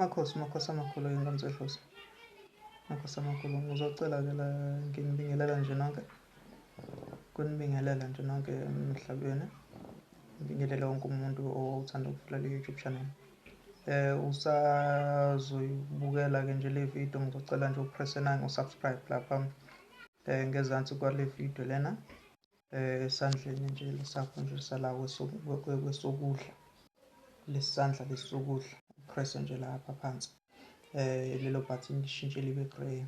Makhosi, makhosi amakhulu ey'ngane zedlozi. Makhosi amakhulu, ngizocela-ke la nginibingelela nje nonke. Kunibingelela nje nonke emhlabeni. Ngibingelele wonke umuntu othanda ukuvula le YouTube channel. Usazoyibukela-ke nje le video, ngizocela nje upresse nango-subscribe lapha ngezansi kwale video lena. Esandleni nje lesakho nje sala kwesokudla, lesandla lesokudla, upresse nje lapha phansi, lelo button lishintshe libe grey,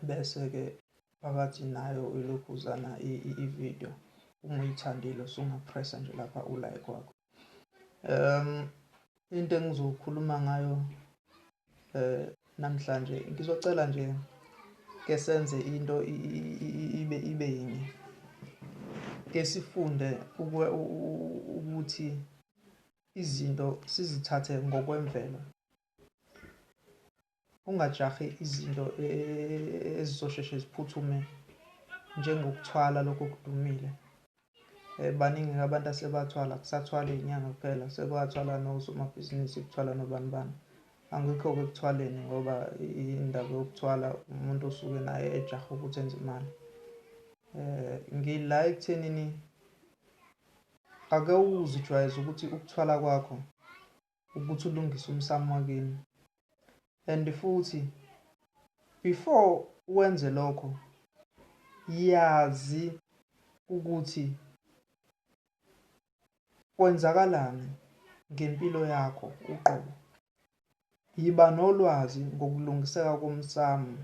bese-ke phakathi nayo ilokhuzana i-video, uma uyithandile usungapressa nje lapha u-like wakho. Into engizokhuluma ngayo namhlanje, ngizocela nje ke senze into ibe yinye, ke sifunde ukuthi izinto sizithathe ngokwemvelo. Ungajahi izinto ezizosheshe ziphuthume njengokuthwala lokho okudumile. Baningi abantu asebathwala, kusathwala iy'nyanga kuphela, sekwathwala nosomabhizinisi, kuthwala nobani bani. Angikho-ke ekuthwaleni ngoba indaba yokuthwala umuntu osuke naye ejahe ukuthi enze imali. Ngila ekuthenini ake uzijwayeze ukuthi ukuthwala kwakho ukuthi ulungise umsamo wakini, and futhi before wenze lokho yazi ukuthi kwenzakalani ngempilo yakho uqobo. Yiba nolwazi ngokulungiseka komsamo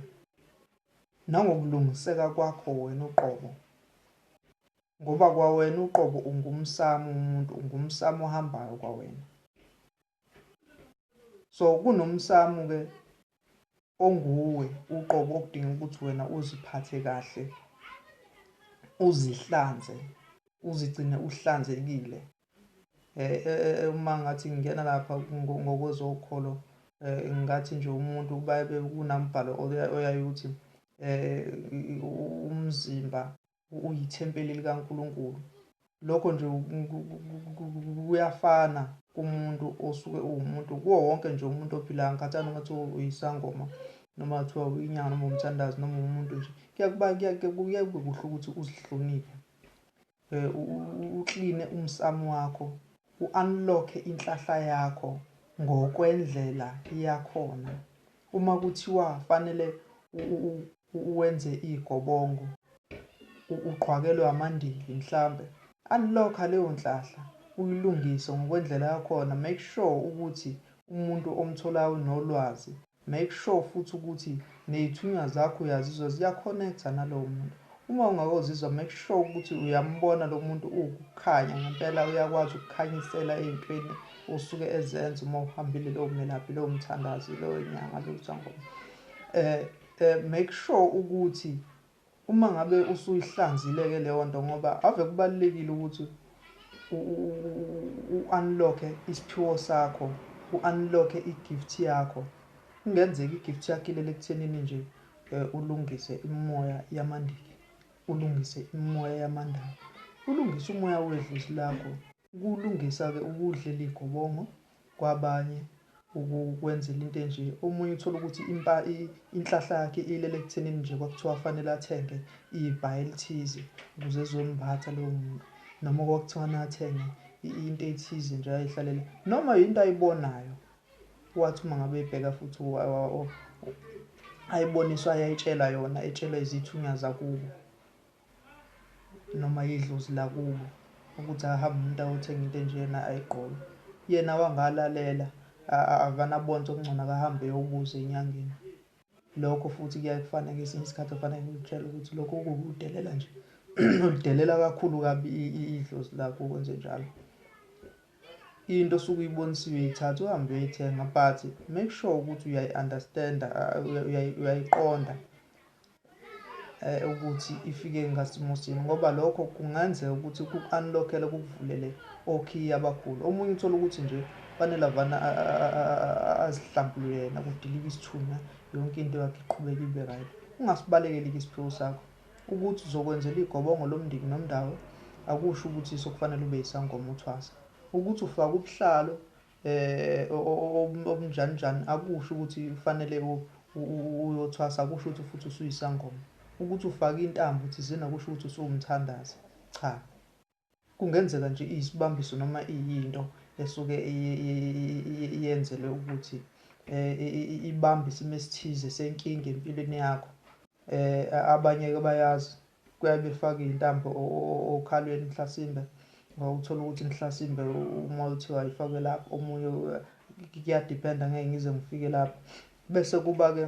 nangokulungiseka kwakho wena uqobo, ngoba kwawena uqobo ungumsamo, umuntu ungumsamo ohambayo kwawena. So kunomsamo-ke onguwe uqobo okudinga ukuthi wena uziphathe kahle, uzihlanze, uzigcine uhlanzekile. Uma ngathi ngingena lapha ngokwezokholo, ngathi nje umuntu baye kunambhalo oyaye uthi umzimba uyithempeli likaNkulunkulu. Lokho nje kuyafana kumuntu osuke uwumuntu, kuwo wonke nje umuntu ophilayo, ngikhathali noma kuthiwa uyisangoma noma kuthiwa uyinyanga noma umthandazi noma umuntu nje, kuyaye kube kuhle ukuthi uzihloniphe, ukline umsamo wakho, u-unlock-e inhlahla yakho ngokwendlela yakhona. Uma kuthiwa fanele uwenze igobongo, uqhwakelwe amandili mhlampe, unlock-a leyo nhlahla uyilungise ngokwendlela yakhona. Make sure ukuthi umuntu omtholayo unolwazi, make sure futhi ukuthi ney'thunywa zakho uyazizwa ziya-connect-a nalowo muntu. Uma ungakozizwa, make sure ukuthi uyambona lo muntu uwukukhanya ngempela, uyakwazi ukukhanyisela ey'ntweni osuke ezenza uma uhambile lowo melaphi, lowo mthandazi, lowo nyanga, lowo sangoma. Make sure ukuthi uma ngabe usuyihlanzile-ke leyo nto, ngoba ave kubalulekile ukuthi u-unlock-e isiphiwo sakho, u-unlock-e i-gift yakho. Kungenzeka i-gift yakho ilele ekuthenini nje ulungise imimoya yamandiki, ulungise imimoya yamandawo, ulungise umoya wedlozi lakho. Ukulungisa-ke ukudlela igobongo kwabanye, ukwenzela into enje. Omunye uthola ukuthi inhlahla yakhe ilele ekuthenini nje kwakuthiwa fanele athenge ibhayi elithize ukuze ezombatha lowo muntu, noma kwakuthiwa athenge into ethize nje ayihlalele, noma into ayibonayo wathi uma ngabe ebheka futhi ayiboniswa, ayayitshelwa yona, etshelwa izithunywa zakubo noma idlozi lakubo ukuthi ahambe umuntu ayothenga into enjena ayigqoke. Yena wangalalela, avane abone ukuthi okungcono akahambe eyobuza enyangeni. Lokho futhi kuyaye kufane ngesinye isikhathi kufanele ngikutshele ukuthi lokho kuwukudelela nje, ulidelela kakhulu kabi idlozi lakho ukwenze njalo. Into osuke uyibonisiwe uyithatha uhambe uyoyithenga, but make sure ukuthi uyayi-understand-a, uyayiqonda ukuthi ifike ngasimo sini, ngoba lokho kungenzeka ukuthi kuku-unlock-ele, kukuvulele okhiye abakhulu. Omunye uthola ukuthi nje fanele avane azihlambulule yena, kudilike isithunywa, yonke into yakhe iqhubeke ibe right. Ungasibalekeli-ke isiphiwo sakho. Ukuthi uzokwenzela igobongo lomndiki nomndawo akusho ukuthi sokufanele ube yisangoma uthwasa. Ukuthi ufake ubuhlalo Obunjani njani akusho ukuthi kufanele uyothwasa, akusho ukuthi futhi usuyisangoma. Ukuthi ufake intambo thizeni akusho ukuthi usuwumthandazi. Cha, kungenzeka nje iyisibambiso noma iyinto esuke iyenzelwe ukuthi ibambe isimo esithize senkinga empilweni yakho. Abanye-ke bayazi kuyaye befake iy'ntambo okhalweni mhlasimbe, ngoba uthola ukuthi mhlasimbe uma kuthiwa ayifakwe lapho omunye kuyadiphenda, ngeke ngize ngifike lapho. Bese kuba-ke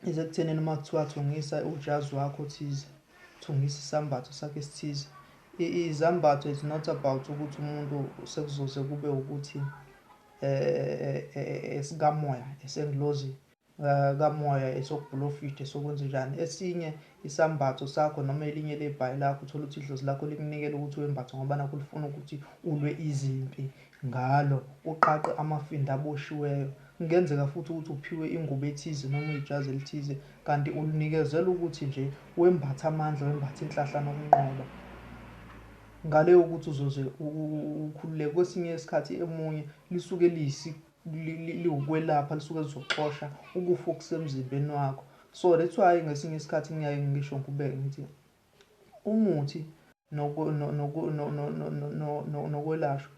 isekuthenini uma kuthiwa thungisa ujazi wakho othize, thungisa isambatho sakho esithize. Izambatho is not about ukuthi umuntu sekuzoze kube ukuthi esikamoya, esengilozi kamoya, esokubhulofida, esokwenzenjani. Esinye isambatho sakho noma elinye lebhayi lakho uthola ukuthi idlozi lakho likunikela ukuthi wembathe ngoba nakho lifuna ukuthi ulwe izimpi ngalo, uqaqe amafindo aboshiweyo. Kungenzeka futhi ukuthi uphiwe ingubo ethize noma ijazi elithize, kanti ulinikezela ukuthi nje wembathe amandla, wembathe inhlahla nokunqoba. Ngale yokuthi uzoze ukhululeke kwesinye isikhathi emunye lisuke liwukwelapha, lisuke lizoxosha ukufa okusemzimbeni wakho. So that's why ngesinye isikhathi ngiyaye ngisho ngikubeke ngithi umuthi nokwelashwa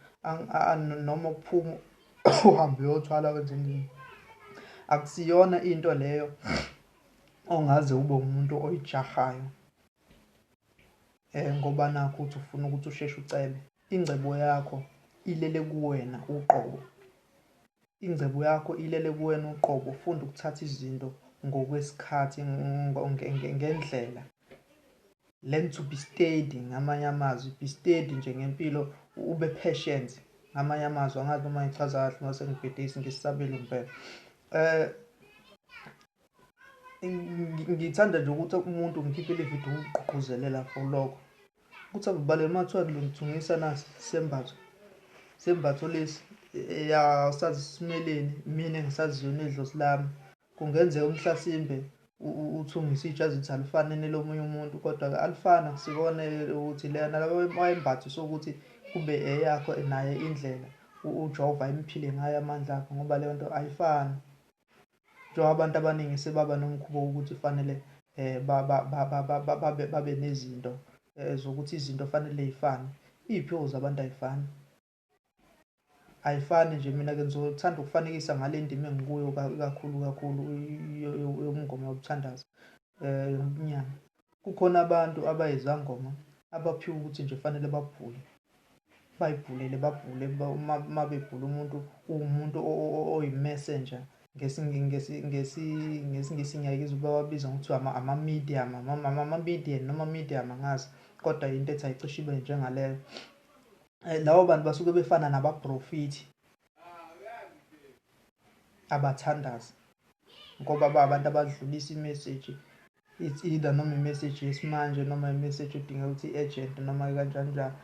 noma ukuphuma uhambe uyothwala wenze nini, akusiyona into leyo ongaze ube umuntu oyijahayo ngoba nakho uthi ufuna ukuthi usheshe ucebe. Ingcebo yakho ilele kuwena uqobo, ingcebo yakho ilele kuwena uqobo. Funda ukuthatha izinto ngokwesikhathi, ngendlela. Learn to be steady, ngamanye amazwi be steady nje ngempilo, ube patient ngamanye amazwi. Angazi noma ngichaza kahle noma sengibhede isiNgisi sabelungu phela. Ngithanda nje ukuthi umuntu ngikhiphe le video ukugqugquzelela for lokho ukuthi akubalele uma kuthiwa ngithungisa nasi isembatho, isembatho lesi awusazi simeleni, mina engisaziyo nedlozi lami. Kungenzeka umhlasimbe uthungise ijazi ukuthi alifane nelomunye umuntu, kodwa-ke alifani, akusikona ukuthi lena wayembathiswe ukuthi kube eyakho naye indlela uJehova ayemphile ngayo amandla akhe, ngoba leyo nto ayifani. Njengoba abantu abaningi sebaba nomkhuba wokuthi fanele babe nezinto zokuthi izinto fanele y'fane. Iy'phiwo zabantu ay'fani, ayifani nje. Mina-ke ngizothanda ukufanekisa ngale ndima engikuyo kakhulu kakhulu yobungoma yobuthandazi yobunyanga. Kukhona abantu abayizangoma abaphiwe ukuthi nje fanele babhule, bayibhulele, babhule. Uma bebhula umuntu, uwumuntu oyi-messenger. NgesiNgisi ngiyayizwa bawabiza ngokuthiwa ama-medium, ama-median noma medium, angazi, kodwa into ethi ayicishe ibe njengaleyo. Labo bantu basuke befana nabaprofethi abathandazi, ngoba ba abantu abadlulisa i-message. It's either noma i-message yesimanje noma i-message edinga ukuthi i-urgent noma kanjani njani.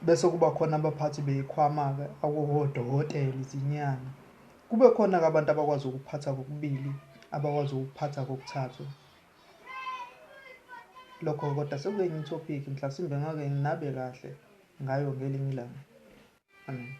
Bese kuba khona abaphathi beyikhwama-ke, okuwodokotela, izinyanga. Kube khona-ke abantu abakwazi ukuphatha kokubili, abakwazi ukuphatha kokuthathu. Lokho kodwa sekuyenye i-topic, mhlasimbe ngake nginabe kahle ngayo ngelinye ilanga. Amen.